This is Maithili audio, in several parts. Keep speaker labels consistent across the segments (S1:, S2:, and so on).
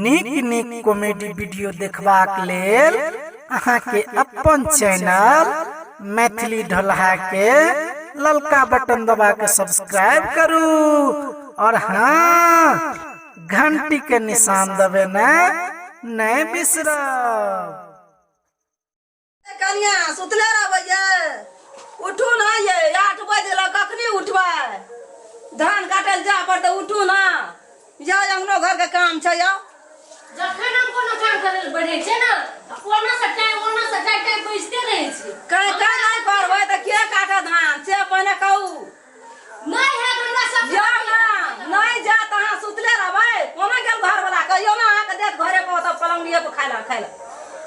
S1: नीक नीक कॉमेडी वीडियो देखबाक लेल अहाँके अपन चैनल मैथिली ढोलहा के ललका बटन दबा के सब्सक्राइब करू और हाँ, घंटी के निशान दबेना नहीं बिसरब।
S2: कनिया सुतले रहबै ये, उठू ना ये, 8 बजे लग कखनी उठबै? धान काटल जा पड़तै, उठू ना। जाउ, अंगनो घर के काम छै, जाउ।
S3: जखन हम कोनो काम करे लए बढ़ै छियै ने, तऽ ओना से टाइम ओना से टाइम टाइम बैसते रहै छी।
S2: कहीं कहीं नहि करबै तऽ के काटत धान से पहिने कहू।
S3: नहि हैत हमरा सब।
S2: जाउ ना, नहि जात अहाँ सुतले रहबै। कोना गेल घरवला? कहियो ना अहाँके देत घरे पर, ओतऽ पलंगड़िए पर खाय लए खाय लए।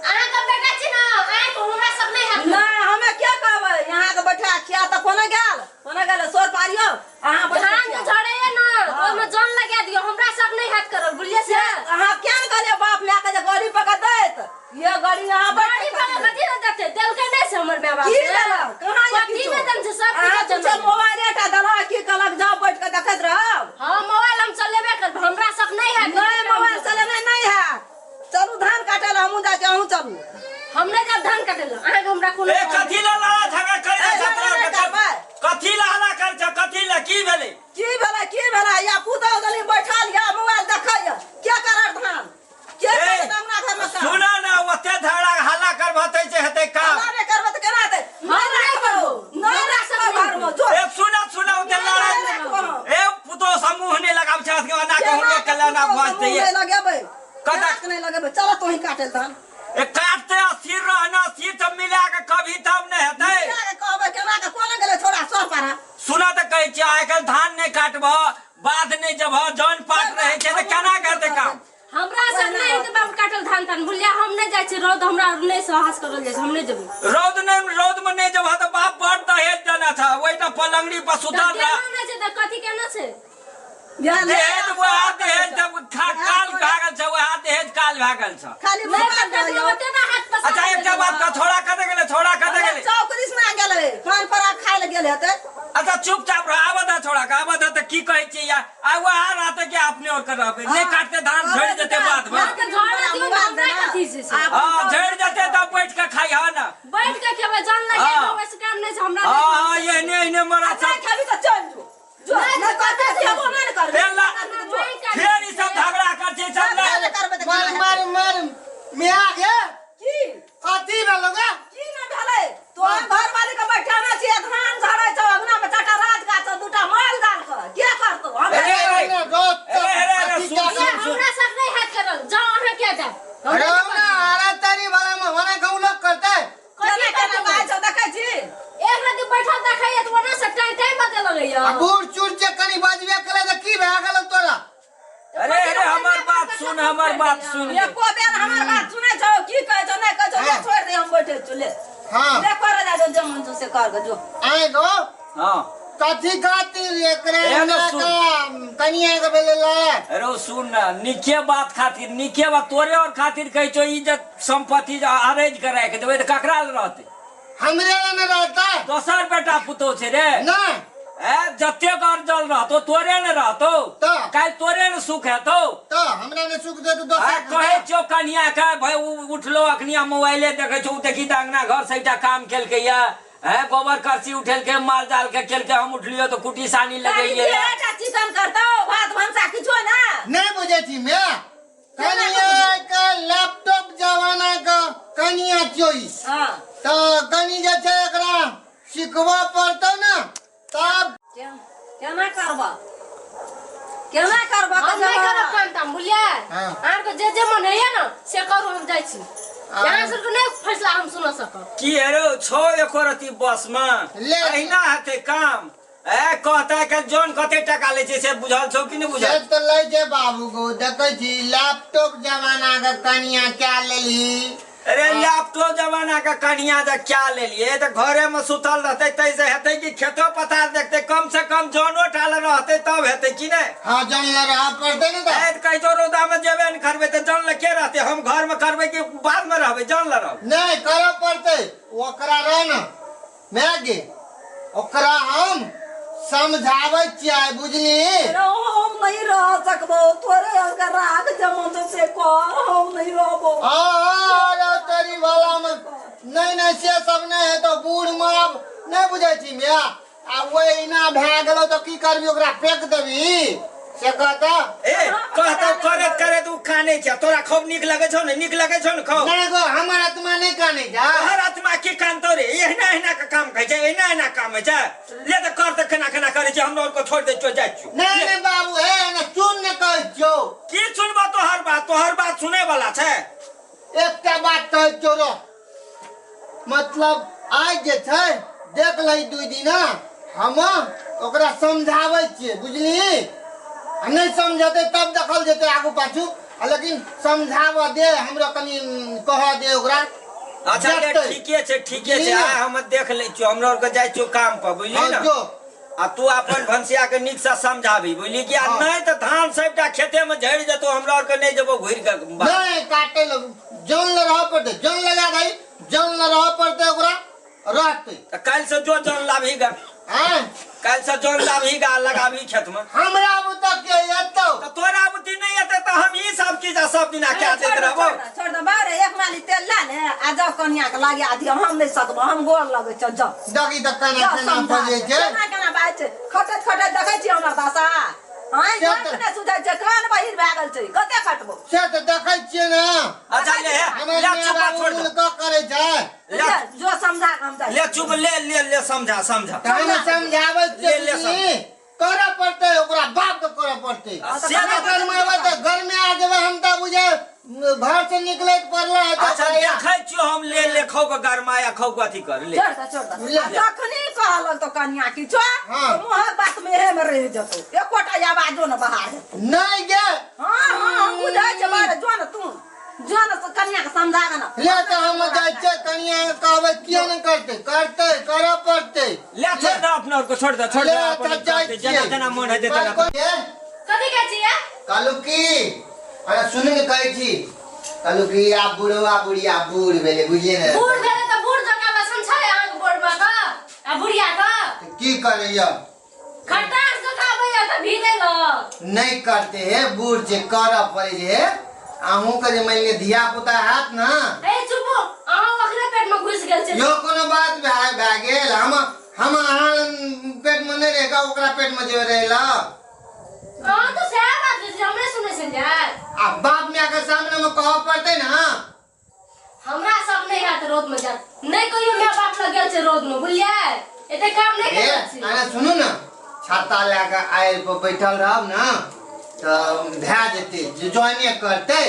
S3: अहाँके बेटा छी ने, अहाँके हमरा सब नहि हैत।
S2: नहि, हमे के कहबै? अहाँके बैठा खिया तऽ कोना गेल, कोना गेल? सोर पारियौ अहाँ बैठ के
S3: धान जे
S2: खियाउ।
S3: झड़ैया ने, ओहिमे जन लगा दियौ, हमरा सब नहि हैत करल, बुझलियै से?
S2: अहाँ किया ने कहलियै बाप माय के जे गाड़ी पकड़ दैत? ये गाड़ी अहाँ बैठ
S3: गाड़ी
S2: के
S3: पर
S2: खियाउ।
S3: कथी ने देतै? देलकै नहि से हमर माय बाप
S2: की
S3: से?
S2: देलक? कहाँ ये
S3: कथी
S2: किछो?
S3: नहि देने छै? सब
S2: अहाँ
S3: किछु
S2: किछो
S3: देने।
S2: मोबाइले टा देलक की कहलक जाउ बैठ के देखैत रहब।
S3: हाँ, मोबाइल हम चलेबे करब, हमरा सब नहि हैत।
S2: नहि, मोबाइल चलेनाइ नहि हैत। चलू धान काटै लए, हमहूँ जाइ छी, अहूँ चलू।
S3: हम नहि जायब धान काटै लए, अहाँके हमरा कोनो
S4: ए, कथी ला लड़ा झगड़ा करै
S2: ए,
S4: छै?
S2: झगड़ा नहि करबै।
S4: कथी ला हल्ला करै छै? कथी ला की भेलै?
S2: की भेलै, की भेलै? या पुतहु गली बैठल या मोबाइल देखैया। के करत धान? के
S4: ए,
S2: करत अंगना घर में काम?
S4: सुना ना, ओते झगड़ा हल्ला करबह तै से हेतै काम?
S2: हल्ला नहि करबै तऽ केना हेतै?
S3: हम
S2: नहि
S3: नहि
S2: राखबौ,
S3: करबौ।
S2: नहि राखबौ घरमे, जो।
S4: ए, सुना सुना, ओते लड़ा
S2: नहि राखबौ।
S4: ए, पुतोह समूह नहि लगाब छै ना।
S2: केना
S4: कहूँ
S2: के
S4: कल्याण
S2: पुतहु
S4: भजते
S2: समूह नहि लगेबै?
S4: कतऽ?
S2: केना के नहि लगेबै? चल तोही काटै धान।
S4: ए, काटते स्थिर रहना, स्थिर सब मिला के कभी तब नहि हेतै।
S2: केना के कहबै? केना के कोना गेलै छोड़ा सर पारा?
S4: सुना तऽ कहै छियै, आइ काल्हि धान नहि काटबह, बाध नहि जबह, जन पाट रहै छै तऽ केना करतै काम?
S3: हमरा सब नहि हेतै बाबू काटल धान तान, बुझलियै? हम नहि जाइ छियै, रौद हमरा नहि साहस करल जाइ छै, हम नहि जेबै।
S4: रौद नहि, रौद में नहि जबह तऽ बाप बड़ दहेज देने छ, ओहिटा पलंगड़ी पर
S3: तऽ
S4: सुतल रह।
S3: केना नहि छै तऽ कथी केना छै?
S4: दहेज वएह दहेज जब काल भए गेल छ, वएह दहेज काल भए गेल छ।
S2: खाली
S3: नहि
S2: मोबाइल
S3: तऽ कथी
S2: रहैया।
S3: ओते ना हाथ पसार
S4: अच्छा, एकटा बात कह, छोड़ा कतऽ गेलै? छोड़ा कतऽ गेलै?
S2: चौक दिस ना गेलै, पान पराग खाय लए गेल हेतै।
S4: अच्छा, चुपचाप रह, आबऽ दे छोड़ा के, आबऽ दे। तऽ की कहै छियै या आ वएह रहतै कि अपने और के रहबै? नहि काटते धान, झड़ि जेतै बाध मे।
S3: तऽ झड़े दियौ ने, हमरा कथी छै से?
S4: हँ, झड़ि जेतै तब बैठ के खाइहऽ ने।
S3: बैठ के खेबै, जन लगे
S4: हाँ।
S3: ओहिसे काम नहि छै हमरा।
S4: हँ हँ, एहने एहने मरा
S2: अच्छा
S4: सब।
S2: खेबी तऽ चल जो, जो।
S3: नहि,
S2: नहि करबै तऽ खेबो नहि ने करबै।
S4: फेर ला- फेर ई सब झगड़ा कर छै सब
S2: झगड़ा
S4: ला-
S2: नहि करबै तऽ
S5: मार
S2: केना
S5: मार
S2: हेतै?
S5: मार मिया गे।
S2: की?
S5: कथी भेलो गे?
S2: की ने भेलै? तोहर घरवाली के बैठाना छियै, धान झड़ै छौ अंगना मे, चाटा राज गाछ छौ, दूटा माल जाल के के करतौ? हम
S4: अरे, अरे,
S5: ने रोज
S4: अरे, अरे, अरे,
S5: अथी
S4: सुन,
S5: क्या
S4: सुन, सुन।
S3: हमरा सब नहि हैत करल, जाउ अहाँ किया जायब?
S5: अरे ना अरे तारी वाला में होना कहूं लोग करते।
S2: केना केना बाजै छौ देखै छी?
S3: एक राति बैठल देखैया तऽ ओना से टाइम टाइम बजे लगैया।
S5: आ बूढ़ चूड़ जे कनी बजबे केले तऽ की भए गेल तोरा?
S4: अरे अरे, हमर बात सुन, हमर बात सुन।
S2: एको बेर हमर बात सुनै छौ? की कहै छौ, नहि कहै छौ? ले, छोड़ि दे, हम बैठे छी, ले।
S5: हाँ।
S2: ले, करे जा, जो जे मन छौ से कर गे, जो।
S5: आए गो।
S4: हाँ।
S5: कथी खातिर एकरा
S4: ए ने सुन।
S5: कनिया के भेलै लड़ाई?
S4: अरे ओ सुन ना, नीके बात खातिर, नीके बात तोरे और खातिर कहै छौ, ई जे संपत्ति जे अरेंज कराय के देबै तऽ ककरा लग रहतै?
S5: हमरे लग ने रहतै।
S4: दोसर बेटा पुतोह छै रे।
S5: नहि।
S4: ए, जतेक अर्जल रहतौ तोरे ने रहतौ।
S5: तऽ?
S4: काल्हि तोरे ने सुख हेतौ।
S5: तऽ हमरा ने सुख देतौ दोसर
S4: आ
S5: के?
S4: कहै छियौ कनिया के, भाय उ उठलो अखनी आ मोबाइले देखै छौ, उ देखी तऽ अंगना घर से एकटा काम केलकै या हैं, गोबर करसी उठेलकै, माल जाल के केलकै, हम उठलियो तऽ कुटी सानी लगेलियै।
S2: बेटा चिकन करतौ, भात भनसा किछो ना।
S5: नहि बुझै छी मैं, कनिया के लैपटॉप जमाना के कनिया चोइस।
S2: हाँ।
S5: तऽ कनि जे छै एकरा सिखबऽ पड़तौ ने तब।
S2: केना करबऽ, केना करबऽ?
S3: हम नहि करब काम ताम, बुझलियै?
S5: हाँ।
S3: अहाँके जे जे मन होइया ने से करू, हम जाइ छी। यहाँ सबके नहि फैसला हम सुन सकब।
S4: की हेरो छौ एको रति बस में?
S5: ले।
S4: अहिना हेतै काम? ए, कहता के जौन कते टका लै छै से बुझल छौ कि नहि
S5: से
S4: बुझल?
S5: तऽ लै छै बाबू गो, देखै छी लैपटॉप जमाना के कनिया क्या लेलही।
S4: अरे, लैपटॉप जमाना के कनिया जे क्या लेलिए तऽ घरे में सुतल रहतै तै से हेतै कि खेतो पथार देखतै? कम से कम जनो ठाल रहतै तब हेतै कि नहि?
S5: हाँ, जन ले रहा पड़तै ने तऽ।
S4: ए, तऽ कहै छौ रौदा में जेबे नहि करबै तऽ जन ले के रहतै? हम घर में करबै कि बाद में रहबै? जन ले रहबै।
S5: नहि करऽ पड़तै ओकरा, रह ने माय गे, ओकरा हम समझाबै छियै बुझली।
S2: अरे हम नहीं रह सकबो, तोरे अगर राग जमन तो से कर, हम नहीं रहबो।
S5: अरे तेरी वाला में नहीं नहीं से सब नहीं है तो बूढ़ मरब नहीं बुझै छी मिया। आ ओहिना भए गेलौ तऽ की करबी, ओकरा फेंक देबी से कहता।
S4: ए कहतौ करैत करैत उ कानै छै, तोरा खूब नीक लगै छौ ने, नीक लगै छौ ने खूब?
S5: नहीं गो, हमर आत्मा नहीं कानै छै।
S4: तोहर आत्मा की कानतौ रे? एहिना एहिना के काम कहै छै, एहिना एहिना काम होइ छै। ले तऽ कर तऽ केना केना करै छै, हमरा आरके छोड़ि दै छियौ, जाइ छियौ।
S5: नहीं नहीं बाबू, हे ने सुन ने कहै छियौ।
S4: की सुनबो तोहर बात? तोहर बात सुनै वाला छै?
S5: एकटा बात कहै छियौ रो, मतलब आइ जे छै देख लही 2 दिना हम ओकरा समझाबै छियै बुझली। आ नहि समझेतै तब देखल जेतै आगू पाछू, आ लेकिन समझाबऽ दे हमरा, कनि कहऽ दे ओकरा।
S4: अच्छा ले,
S5: देखतै।
S4: ठीके छै, ठीके छै।
S5: बुझलियै?
S4: आइ हम देख लै छियौ, हमरा आरके जाइ छियौ काम पर, बुझली
S5: हँ,
S4: ने?
S5: जो।
S4: आ तू अपन भनसिया के नीक से समझाबी, बुझली कि? आ
S5: हँ।
S4: नहि तऽ धान सबटा खेते में झड़ि जेतौ, हमरा आरके नहि जेबो घुरि के बाहर।
S5: नहीं काटे लग जन ल रह पड़तै, जन लगा दही, जन ल रह पड़तै ओकरा रहतै।
S4: तऽ काल्हि से जो जन लाबही गा।
S5: हैं?
S4: काल्हि से जन लाबही गा, लगाबही खेत में।
S5: हमरा बुता के एतौ?
S4: तऽ तोरा बुद्धि नहि एतै तऽ हम ई सब चीज आ सब दिना कए दैत रहबौ।
S2: छोड़ दे बारे, एक माली तेल ला ले आ जाओ कनिया के लागे दियो, हम नहीं सकबो, हम गोर लगै छौ, जाओ।
S5: देखी तऽ केना
S2: जाओ
S5: केना
S2: समझा
S5: बजै
S2: दे।
S5: छै।
S2: केना केना बाजै छै, खटैत खटैत देखै छी हमर दशा। आँय,
S5: से
S2: आँखि
S5: तऽ-
S2: नहि सुझै छै, कान बहिर भए गेल छै, कते खटबो?
S5: से तऽ देखै छियै ने।
S4: अच्छा ले हे,
S5: हमर
S4: ले
S5: माय
S4: चुप
S5: बाबू
S4: छोड़ दे।
S5: मुल्क करै छै।
S4: ले।
S2: जो समझा हम जाइ।
S4: ले चुप, ले ले ले, समझा समझा।
S5: तऽ हम समझाबै
S4: ले, ले,
S5: छियै, करऽ पड़तै ओकरा बाप के करऽ पड़तै।
S4: आ से
S5: से गरमेबै तऽ गरमे आ जेबै हम, तऽ बुझे घर से निकलैत पड़ल है तऽ
S4: अच्छा देखै छियौ हम, ले ले खौ के गरमाया, खौ के अथी कर ले।
S2: छोड़ दे, छोड़ दे।
S5: ले।
S2: आ जखनी कहलक तो कनिया किछो,
S5: हाँ।
S2: तो मुँहक बात में एहे में रहि जेतौ, एकोटा आवाजो न बाहर हेतौ।
S5: नहीं गे।
S2: हाँ हाँ, हम बुझै छियै बारे, जो न तू जो न कनिया के समझा दे न।
S5: ले तऽ हम जाइ छियै कनिया के कहबै, किया ने करतै, करतै, करऽ पड़तै।
S4: ले छोड़ दे अपना आरके, छोड़ दे, छोड़
S5: ले
S4: दे अपन
S5: तऽ जाइ
S4: करतै,
S5: छियै।
S4: जेना जेना मोन हेतै तेना।
S3: कथी कहै छियै?
S5: कहलू की, अरे सुनू ने कहै छी, कहलू की आब बुढ़वा बुढ़िया बूढ़ भेलै बुझलियै ने?
S3: बूढ़ भेलै तऽ बूढ़ जकाँ लक्षण छै अहाँके बुढ़बा के आ बुढ़िया के।
S5: तऽ की करैया?
S3: खटास जकाँ अबैया तऽ भीड़ै लऽ।
S5: नहीं करते हे, बूढ़ जे करऽ पड़े जे अहूँ के जे मानि लिअ धिया पुता हैत ने।
S3: ए चुपू, अहाँ ओकरे पेट में घुसि गेल छै।
S5: यो कोनो बात भए भए गेल? हम अहाँ पेट में नहीं रहेगा, ओकरा पेट में जे रहेला।
S3: अहाँ तऽ सएह बात छै, हमरे सुनै छलियै।
S5: आ बाप माय के सामने में कहऽ पड़तै ने।
S3: हमरा सब नहीं हैत रौद में जात, नहीं कहियो my बाप लग गेल छै रौद में, बुझलियै? एते काम नहीं
S5: ए
S3: करैत छी।
S5: अरे सुनू ने, छाता लए कऽ आयल पर बैठल रहब ने तऽ भए जेतै, जे ज्वाइने करतै।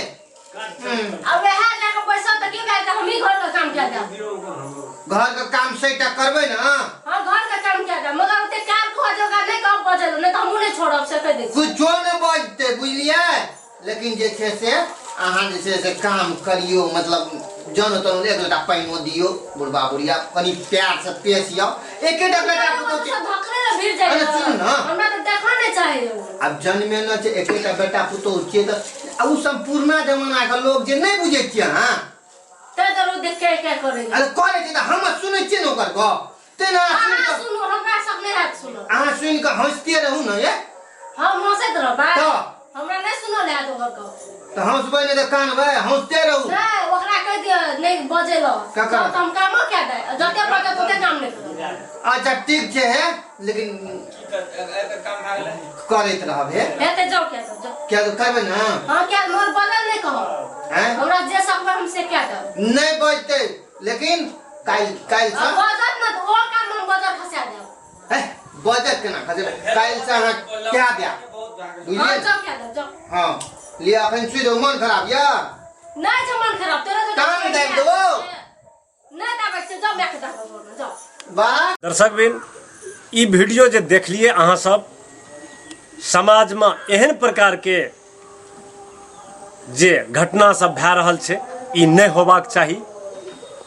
S3: आ वएह जाके बैसल तऽ की भए जेतै? हमही घर के काम कए देब।
S5: घर के काम सहीटा करबै ने?
S3: हम घर के काम कए देब, मगर ओते काम कह जे ओकरा नहीं कहब बजै लए, नहीं तऽ हमहूँ नहीं छोड़ब से कहि दै छी।
S5: कुछो नहि बजतै बुझलियै, लेकिन जे छै से अहाँ जे छै से काम करियौ, मतलब जन तन एक लोटा पानिओ दियौ बुढ़बा बुढ़िया, कनि प्यारसँ पेश आउ, एकेटा बेटा पुतहु छै।
S3: धकले ने भिड़ जाइ।
S5: अरे सुनू ने।
S3: हमरा तऽ देखऽ नहि चाही ओ।
S5: आब जन्मे न छै, एकेटा बेटा पुतहु छियै तऽ आ ओ सब पुरना जमानाके लोक जे नहि बुझै छियै अहाँ।
S3: तैं तऽ लोक देख के के करै।
S5: अरे करै छै तऽ हम सुनै छियै ने ओकर गप, तेना
S3: अहाँ सुनू, हमरा सब नहि हैत सुनल।
S5: अहाँ सुनि कऽ हँसिते रहू ने ये।
S3: हम हँसैत रहबै?
S5: तऽ
S3: हमरा नहि सुनल हैत ओकर गप।
S5: तऽ हँसबै नहि तऽ कानबै? हँसते रहू।
S3: नहि, ओकरा कहि दिअ नहि बजै लए।
S5: ककरा?
S3: तब तऽ हम कामो कए दे, जते बजत ओते काम नहि करब।
S5: अच्छा ठीक छै हे, लेकिन करैत रहब हे।
S3: हेतै, जाउ कए देब, जाउ।
S5: किया तऽ करबै ने?
S3: हँ कए, मगर बजल नहि कहब।
S5: हैं?
S3: हमरा जे सकबै हम से कए देब।
S5: नहि बजतै, लेकिन काल्हि काल्हि से
S3: बजत ने तऽ ओ काम हम बजर खसा देब।
S5: हे, बजत केना खसेबै? काल्हि से अहाँ कए देब।
S3: हँ।
S5: बुझलियै?
S3: जाउ कए देब, जाउ।
S5: हँ लिअ, अखन सुति रहू, मन खराब यऽ?
S3: नहि छै मन खराब, तोरा जकाँ
S5: टांग दाबि देबौ।
S3: नहि दाबै छै, जाउ मायके दाबऽ, जाउ।
S5: वाह।
S6: दर्शकबिन, ई वीडियो जे देखलिए अहाँ सब, समाजमे एहन प्रकारके जे घटना सब भए रहल छै ई नहि होबाक चाही,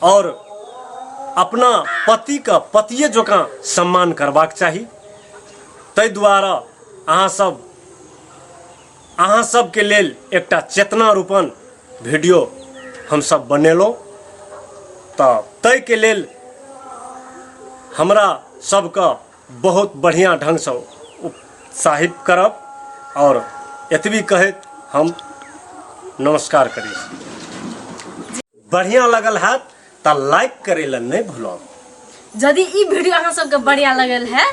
S6: और अपना पतिके पतिए जकाँ सम्मान करबाक चाही। ताहि दुआरे अहाँ सब, अहाँ सबके लेल एकटा चेतना रूपन वीडियो हमसब बनेलहुँ, तऽ ताहिके लेल हमरा सबके बहुत बढ़िआँ ढङ्गसँ उत्साहित करब आओर एतबी कहैत हम नमस्कार करै छी। बढ़िआँ लगल हैत तऽ लाइक करै लए नहि भूलब।
S3: यदि ई वीडियो अहाँ सबके बढ़िया लगल है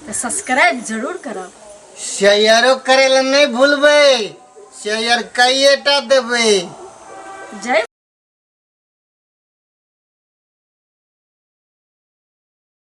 S3: तऽ सब्सक्राइब जरूर करब।
S5: शेयरो करै लए नहि भूलबै, शेयर कइएटा देबै।
S3: जय।